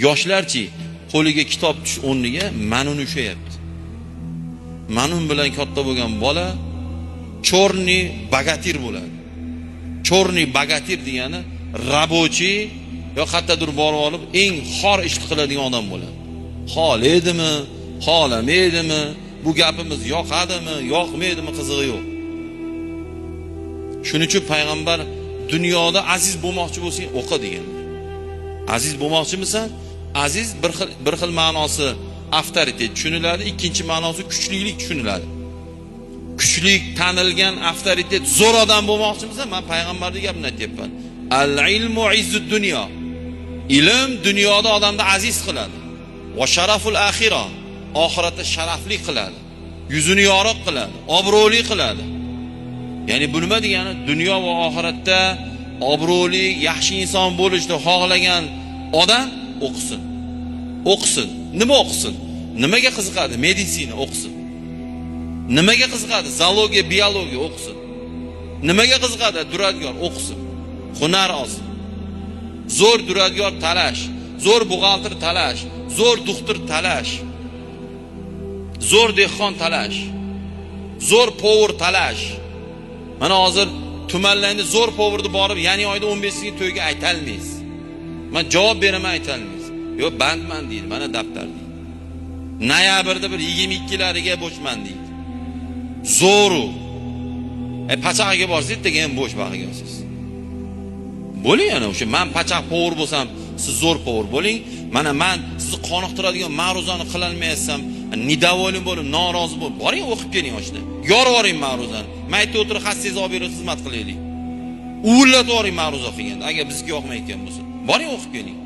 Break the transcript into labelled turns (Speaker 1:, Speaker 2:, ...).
Speaker 1: Yoshlarchi qo'liga kitob tush o'rniga manun ushlayapti. Manun bilan katta bo'lgan bola чёрный богатырь bo'ladi. Чёрный богатырь degani рабочий yo qayerdadir borib olib eng xor ishni qiladigan odam bo'ladi. Xohlaydimi, xohlamaydimi, bu gapimiz yoqadimi, yoqmaydimi, qizig'i yo'q. Shuning uchun payg'ambar dunyoda aziz bo'lmoqchi bo'lsang o'qi degan. Aziz bo'lmoqchimisan? Aziz bir xil ma'nosi avtoritet tushuniladi, ikkinchi ma'nosi kuchlilik tushuniladi. Kuchlik, tanilgan avtoritet, zo'r odam bo'lmoqchimisan? Men payg'ambarning gapini aytyapman. Al-ilmu izzud dunyo. Ilm dunyoda odamni aziz qiladi. Va sharaful axira, oxiratda sharafli qiladi. Yuzini yorug' qiladi, obro'li qiladi. Ya'ni bu nima degani? Dunyo va oxiratda obro'li, yaxshi inson bo'lishni xohlagan odam o'qisin. O'qisin. Nima o'qisin? Nimaga qiziqadi? Meditsina o'qisin. Nimaga qiziqadi? Zoologiya, biologiya o'qisin. Nimaga qiziqadi? Duradgor o'qisin. Hunar olsin. Zo'r duradgor talash, zo'r buxgalter talash, zo'r doktor talash, zo'r dehqon talash, zo'r повар talash. Mana hozir tumanlarni zo'r повар ni borib, ya'ni oyda 15 ming to'yga aytalmaysiz. Men javob beraman, aytalmaysiz. Yo'q, bandman deydi, mana daftar deydi. Noyabrda bir 22lariga bo'shman deydi. Zo'ru. Pachag'iga borsangiz ertaga ham bo'sh bag'iga olsiz. Bo'ling ana o'sha men pachaq повар bo'lsam, siz zo'r повар bo'ling. Mana men sizni qoniqtiradigan ma'ruzani qilolmayapsam, недоволен bo'lib, norozi bo'lib, boring o'qib keling oshni. Yorib yuboring ma'ruzani. Mayda o'tirib hassangizni olib berib xizmat qilaylik. Uvillatib yuboring ma'ruza qilganda, agar bizga yoqmayotgan bo'lsa. Boring o'qib keling.